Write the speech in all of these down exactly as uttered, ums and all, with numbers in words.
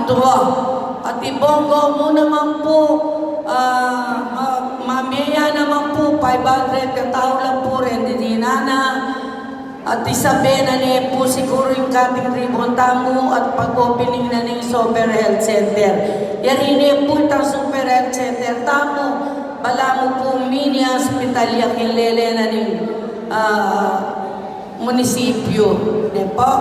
Tua, at i Bongo mu naman pu, ah, ma-, mamie ya naman pu, five hundred katau la pu reng dinan na, at isabe na ne pu siguru ing cutting ribbon tamu at pag-opening na ning Super Health Center. Yari ne pu itang Super Health Center tamu, balamu pu mini hospital ya king lele na ning, ah, munisipyu, ne pu?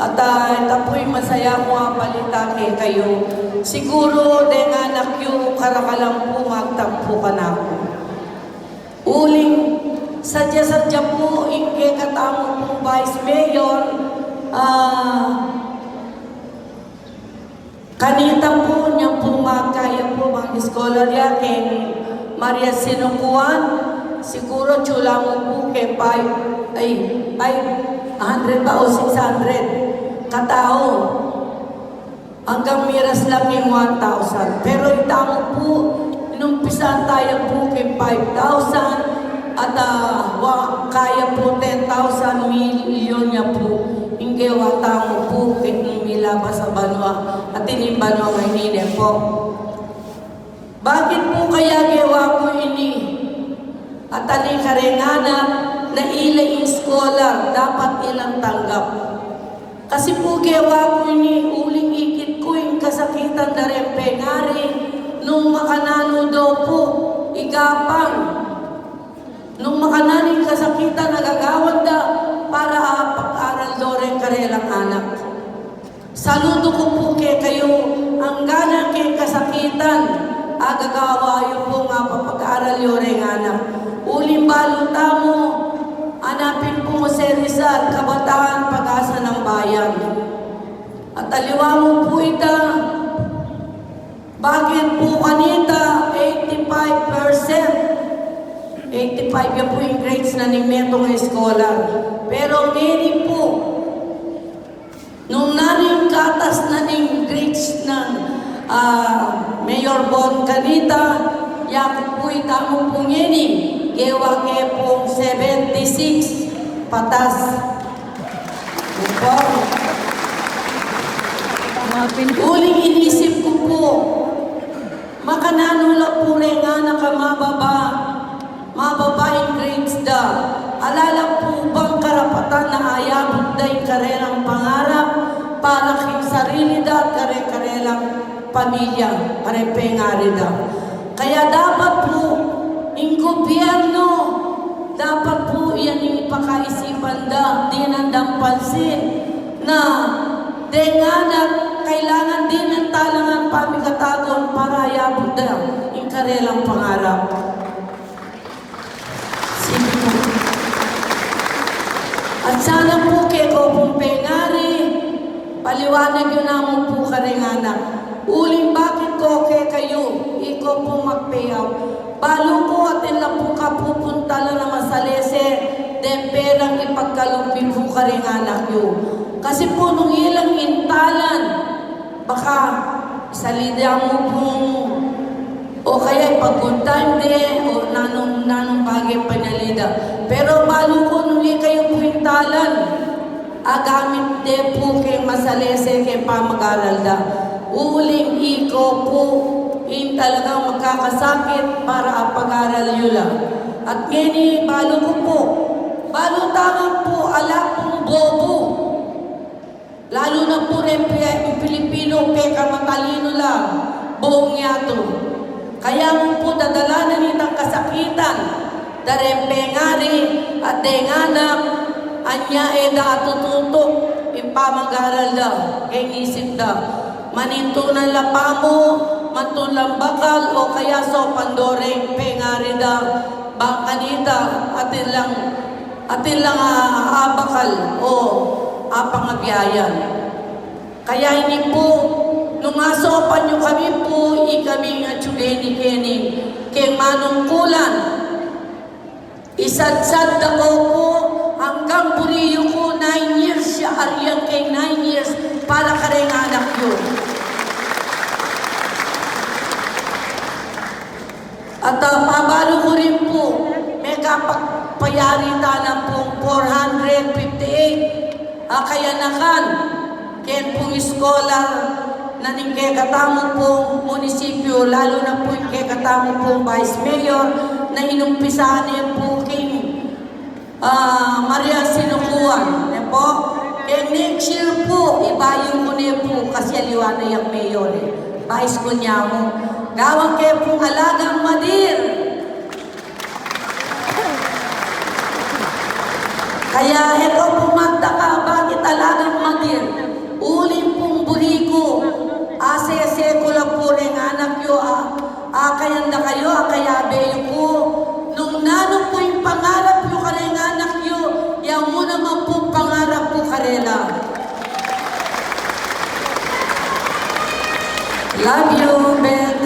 At, ah, ita pu ing masaya kung abalita kekayu. Siguru deng anak yu, karakalan pu magtampu kanaku. Uling sadya-sadya pu ing kekatamu pung Vice Mayor, ah, kanita pu, nya pu magkaya pu mag-scholar ya keng Maria Sinukuan, siguru atyu la mu pu keng five, ay, five hundred ba o six hundred katau. Anggang miras la keng one thousand. Pero itamu pu, inumpisan taya pu keng five thousand, at, ah, wa-, kaya pu ten thousand, milyon ya pu ing gewa tamu pu keng milabas a banua, at ining banua ngeni, ne pu. Bakit pu kaya gewa ku ini? At atin kareng anak na ila ing scholar, dapat ilang tanggap. Kasi pu gewa ku ini uling ikit ku ing kasakitan da reng pengari, nung makananu da pu, igapang. Nung makananu ing kasakitan a gagawan da, para apag-aral do reng karelang anak. Saludu ku pu kekayu, anggang keng kasakitan a gagawa yu pu nga papag-aral yo reng anak. Uling balu tamu, anapin pu Jose Rizal, Kabataan Pag-asa ng Bayan. At aliwa mu pu ita, bakit pu kanita eighty-five percent? Eighty-five ya pu ing grades na ning metung a scholar. Pero ngeni pu, nung nanu ing katas na ning grades nang, ah, Mayor Bong kanita, yaku pu itamu pu ngeni, gewa ke pung seventy-six patas. Opo. Uling inisip ku pu, makananu la pu reng anak a mababa, mababa ing grades da. Ala la pu bang karapatan na ayabut da ing karelang pangarap para king sarili da at kare-karelang pamilya, kareng pengari da. Kaya dapat pu, ing gobyerno, dapat pu yan ing pakaisipan da, dinan dang pansin na deng anak kailangan dinan talangan pamikatagun para ayabut da ing karelang pangarap. Sige pu. At sana pu keko pung pengari, paliwanag yu namu pu kareng anak. Uling bakit ko kekayu, iko pu magpeyaw. Balu ku atin la pu kapupuntalan a masalese deng perang ipagkalub mi pu kareng anak yu. Kasi pu nung ilang intalan, baka salida mu pung, o kaya ipag-good time de, o nanung, nanung bage panyalida. Pero balu ku nung ikayu pu intalan, agamit de pu keng masalese keng pamag-aral da. Uling iko pu ing talagang makakasakit para apag-aral yu la. At ngeni balu ku pu, balu tamu pu, ala pung bobo. Lalu na pu reng Pi-, Pilipinu, pekamatalinu la, boong yatu. Kaya mu pu dadalanan itang kasakitan da reng pengari at deng anak, anya e da atututuk ing pamag-aral da keng isip da. Manintunan la pamu, mantunan la bakal, o kaya saupan do reng pengari da, bang kanita atin lang, atin lang a, abakal o apangabiayan. Kaya ini pu, nung asaupan yu kami pu, ikami nga atyu beni keni keng manungkulan, isadsad da ko pu, anggang buri yu ku nine years ya, ari yang keng nine years para kareng anak yu. At, ah, pabalu ku rin pu, mekapagpayari tana pung four hundred fifty-eight a kayanakan keng pung scholar na ning kekatamu pung munisipyu, lalu na pu ing kekatamu pung vice mayor, na inumpisan ne pu king, ah, Maria Sinukuan, ne pu? Keng next year pu, ibayu ku ne pu, kasi aliwa na yang mayor, e. Vice ku ne mu. Gawan ke pung Alagang Madir. Kaya e ko pu magtaka bakit Alagang Madir. Uling pung buri ku, asese ku la pu reng anak yu, a, a, kayanda kayu, a, kayabe yu ku. Nung nanu pu ing pangarap yu kareng anak yu, ya mu naman pu pangarap ku karela. Love you, Ben.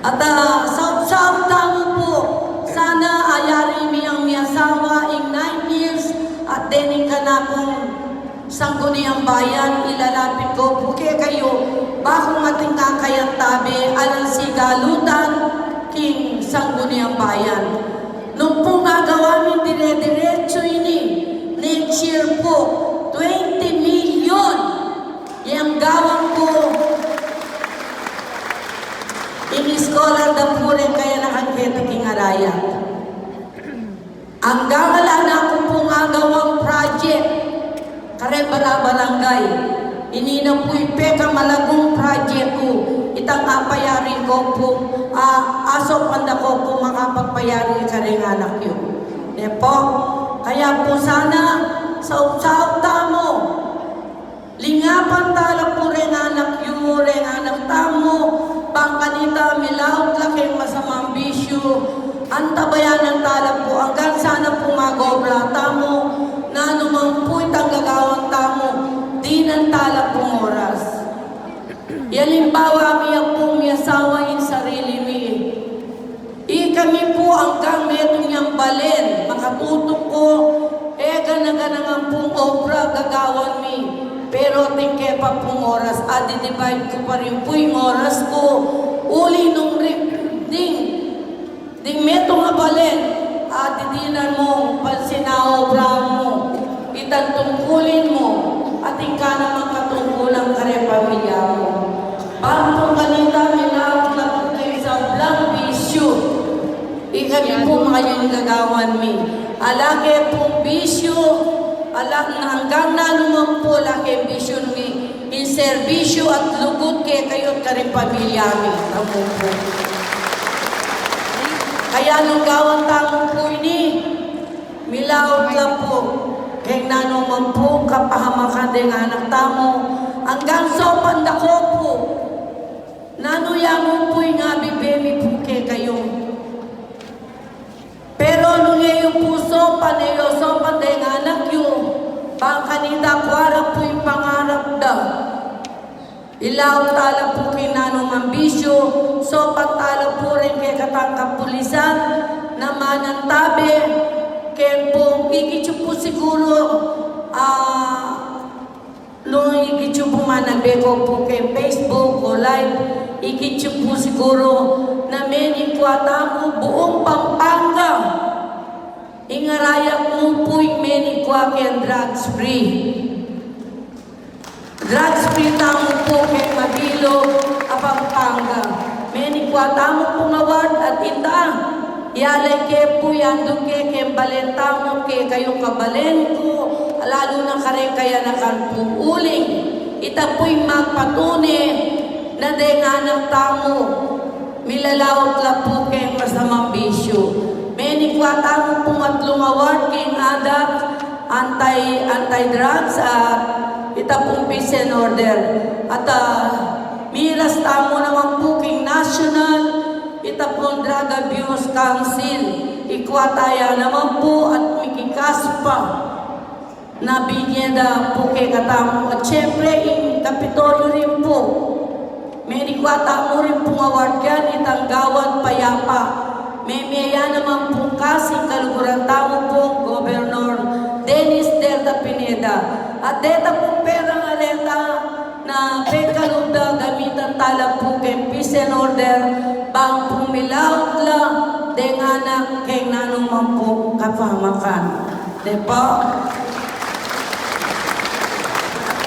At, ah, saut-saut tamu pu, sana ayari mi yang miasawa ing nine years at dening kanakung Sangguniang Bayan, ilalapit ku pu kekayu, bakung atin kang kayantabe, alang sigalutan king Sangguniang Bayan. Nung pu agawa mi dire-diretsu ini, next year pu, twenty million. Yang gawan ku, ini scholar da pu reng kayanakan keti king arayat. Anggang ala na ku pung agawang project, kare bara-, barangay. Ini na pu ing pekamalagung project ku, itang apayari ku pu, a, asopan da ku pu makapagpayari kareng anak yu. Ne pu, kaya pu sana, saut-saut tamu. Lingapan ta la pu reng anak yu, reng anak tamu, bang kanita milaut la keng masamang bisyu, antabayanan ta la pu, anggang sana pu mag-obra tamu, nanu man pu itang gagawan tamu, dinan ta la pung oras. Alimbawa mi, aku pung miasawa, ing sarili mi. Ikami pu anggang metung yang balen, makatutung ku, e gana-gana ngan pung obra gagawan mi, pero atin ke pa pung oras, a, di-divide ku pa rin pu ing oras ku, uli nung rin, ding, ding metung a balen, a, didinan mu, pansin a obra mu, itang tungkulin mu, atin ka namang katungkulan kareng pamilya mu. Bang pu kanita milaut la pu keng sablang bisyu. Ikami pu, mayun gagawan mi. Ala ke pung bisyu, ala, anggang nanu man pu, ala keng bisyu mi. Ing serbisyu at lugud kekayu at kareng pamilya mi. Amu pu. Kaya nung gawan tamu pu ini, milaut la pu keng nanu man pung kapahamakan deng anak tamu, anggang sopan da ku pu. Nanu ya mu pu ing abibe mi pu kekayu. Pero nung e yu pu sopan, e yu sopan deng anak yu, bang kanita kuara pu ing pangarap da. Ilaut ta la pu king nanu mang bisyu, sopan ta la pu reng kekatang kapulisan, na manantabe keng pung ikit yu pu siguru, a, nung ikit yu pu managbe ku pu keng Facebook o live, ikit yu pu siguru na menikwa tamu buung Pampanga. Ing arayat mu pu ing menikwa keng drugs free. Drugs free tamu pu keng mabilug a Pampanga. Menikwa tamu pung award at ita, yalay ke pu, yandung ke keng balen tamu, kekayu kabalen ku, lalu na kareng kayanakan pu uling ita pu ing magpatune na deng anak tamu milalaut la pu keng masamang bisyu. Menikwa tamu pung atlung award keng ADAC, anti, anti-drugs, at ita pung peace and order. At, ah, miras tamu naman pu keng national, ita pung Drug Abuse Council. Ikwa ta ya naman pu at mikikas pa na binye da pu kekatamu. At siyempre, ing Kapitolyo rin pu. Menikwa tamu rin pung award yan, itang Gawad Payapa. Memie ya naman pung kas ing kaluguran tamu pung Gobernador Dennis Delta Pineda. At deta pung perang areta na pekkalub da, gamitan ta la pu keng peace and order, bang pung milaut la deng anak keng nanu man pung kapamakan. Di ba?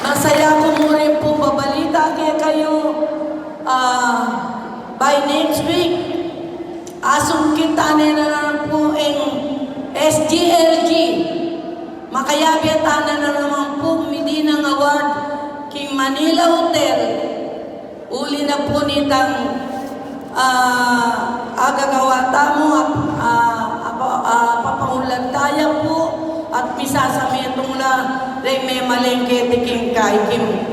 Masaya ku mu rin pung babalita Kekayu, ah, by next week, asungkit tane na naman pu ing S G L G. Makayabe tane na naman pu midinang award king Manila Hotel. Uli na pu nitang, ah, agagawa tamu, ah, ah, apa-, ah, papangulat taya pu, at misasametung la reng memalengke ti king kaikim.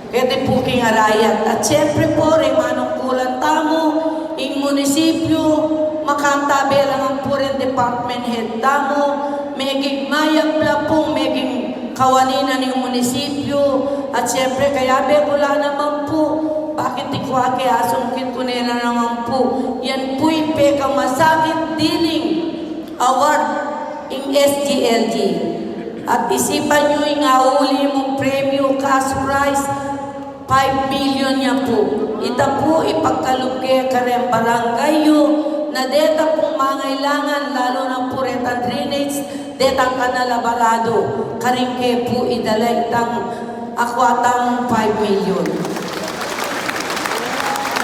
Keti pu king arayat. At siyempre pu, reng manungkulan tamu, ing munisipyu, makantabe la ngan pu reng department head tamu, meging mayap la pu, meging kawani na ning munisipyu, at siyempre, kayabe ku la naman pu, bakit ikua ke asungkit ku ne na naman pu, yan pu ing pekamasakit diling award ing S G L G. At isipan yu ing auli mung premyu, cash prize, five million ya pu. Ita pu ipagkalub ke kareng barangay yu, na deta pung mangailangan, lalu na pu retang drainage, detang kanal a balado, karin ke pu idala itang akua tang five million.